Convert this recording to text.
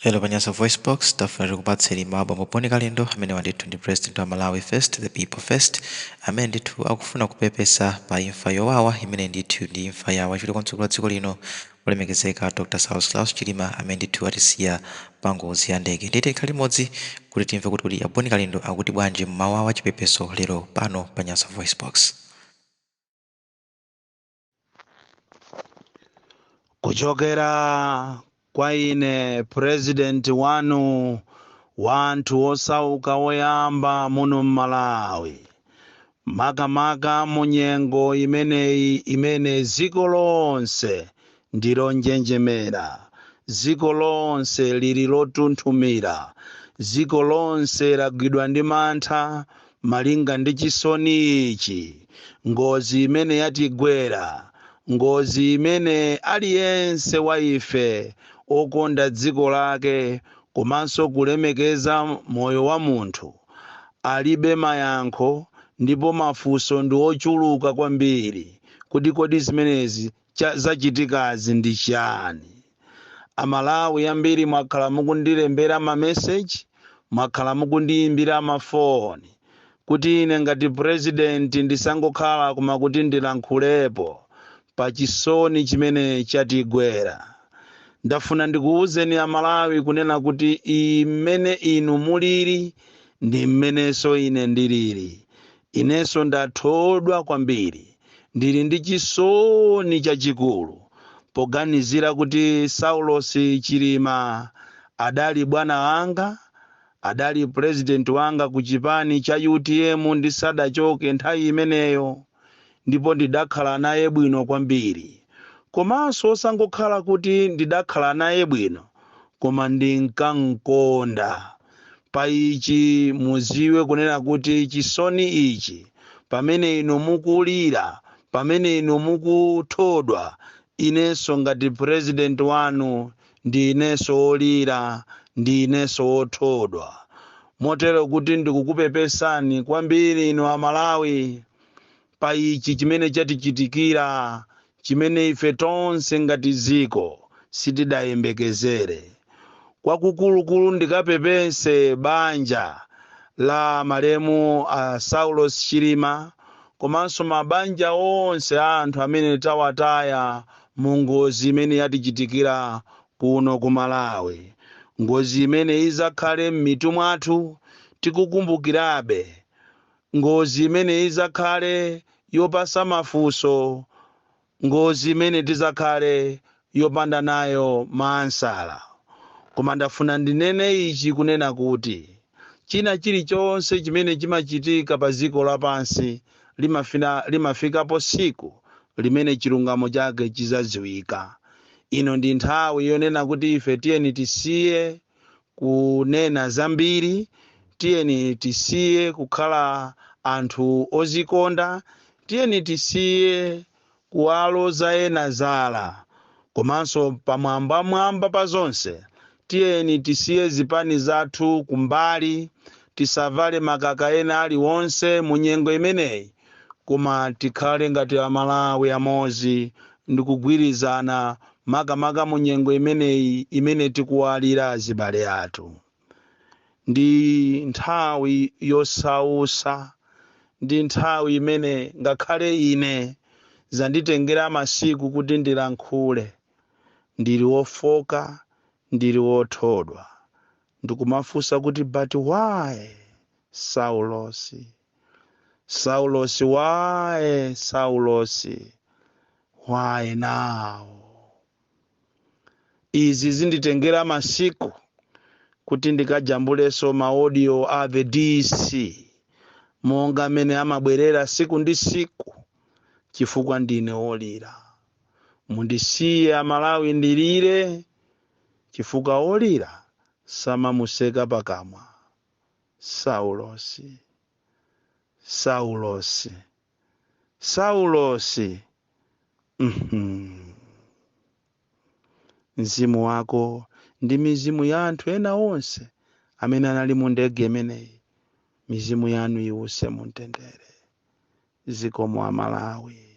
Lero pa Nyasa VoiceBox, tafuna tikupatseni mawu a bambo Bon Kalindo, amenewa ndithu ndi president wa Malawi First, the people first, amene ndithu akufuna kupepesa pa imfa yowawa imene ndithu ndi imfa ya wachiwiri kwa mtsogoleri wa dziko lino, olemekezeka Dr. Saulos Klaus Chilima, amene ndithu atisiya pa ngozi ya ndege. Ndiye tikhale limodzi kuti timve kuti kodi a Bon Kalindo akuti bwanji mmawu awo achipepeso lero pano pa Nyasa VoiceBox. Kuchokera kwa ine president wanu wa anthu osauka woyamba muno m'Malawi, makamaka mu nyengo imeneyi imene dziko lonse ndi lonjenjemera, dziko lonse lili lotunthumira, dziko lonse lagwidwa ndi mantha malinga ndi chisoni ichi, ngozi imene yatigwera, ngozi imene aliyense wa ife okonda dziko lake komanso kulemekeza moyo wa munthu alibe mayankho, ndipo mafunso ndi ochuluka kwambiri kuti kodi zimenezi zachitikazi ndi chani. Amalawi ambiri mwakhala mukundilembera mameseji, mwakhala mukundiyimbira mafoni kuti ine ngati president ndisangokhala koma kuti ndilankhulepo pa chisoni chimene chatigwera. Ndafuna ndikuwuzeni Amalawi kunena kuti imene inu mulili ndi mmenenso ine ndilili. Inenso ndathodwa kwambiri, ndili ndi chisoni chachikulu poganizira kuti Saulos Chilima adali bwana wanga, adali president wanga ku chipani cha UTM ndisadachoke nthawi imeneyo, ndipo ndidakhala naye bwino kwambiri. Komanso osangokhala kuti ndidakhala naye bwino, koma ndinkamkonda. Pa ichi muziwe kunena kuti chisoni ichi, pamene inu mukulira, pamene inu mukuthodwa, inenso ngati president wanu ndi inenso wolira, ndi inenso wothodwa. Motero kuti ndikukupepesani kwambiri inu Amalawi pa ichi chimene chatichitikira, chimene ife tonse ngati dziko sitidayembekezere. Kwakukulukulu ndikapepese banja la malemu a Saulos Chilima komanso mabanja onse a anthu amene tawataya mu ngozi imene yatichitikira kuno ku Malawi, ngozi imene izakhale m'mitu mwathu tikukumbukirabe, ngozi imene izakhale yopasa mafunso, ngozi imene tizakhale yopanda nayo maansala. Koma ndafuna ndinene ichi kunena kuti china chilichonse chimene chimachitika pa dziko lapansi limafikapo siku limene chilungamo chake chizadziwika. Ino ndi nthawi yonena kuti ife tiyeni tisiye kunena zambiri, tiyeni tisiye kukhala anthu ozikonda, tiyeni tisiye kuwaloza ena zala, komanso pamwambamwamba pa zonse tiyeni tisiye zipani zathu kumbali, tisavale makaka ena aliwonse mu nyengo imeneyi, koma tikhale ngati Amalawi amodzi ndikugwirizana, makamaka mu nyengo imeneyi imene tikuwalira azibale athu. Ndi nthawi yosausa, ndi nthawi imene ngakhale ine zanditengera masiku kuti ndilankhule. Ndili wofoka, ndili wothodwa, ndikumafunsa kuti but why Saulos? Saulos, why Saulos? Why now? Izi zinditengera masiku kuti ndikajambulenso ma audio a the DC monga amene amabwerera siku ndi siku, chifukwa ndine wolira. Mundisiye Amalawi ndilire, chifukwa wolira samamuseka pakamwa. Saulosi, Saulosi, Saulosi. Mzimu wako ndi mizimu ya anthu ena onse amene anali mu ndege imeneyi, mizimu yanu iwuse mumtendere. Zikomo Amalawi.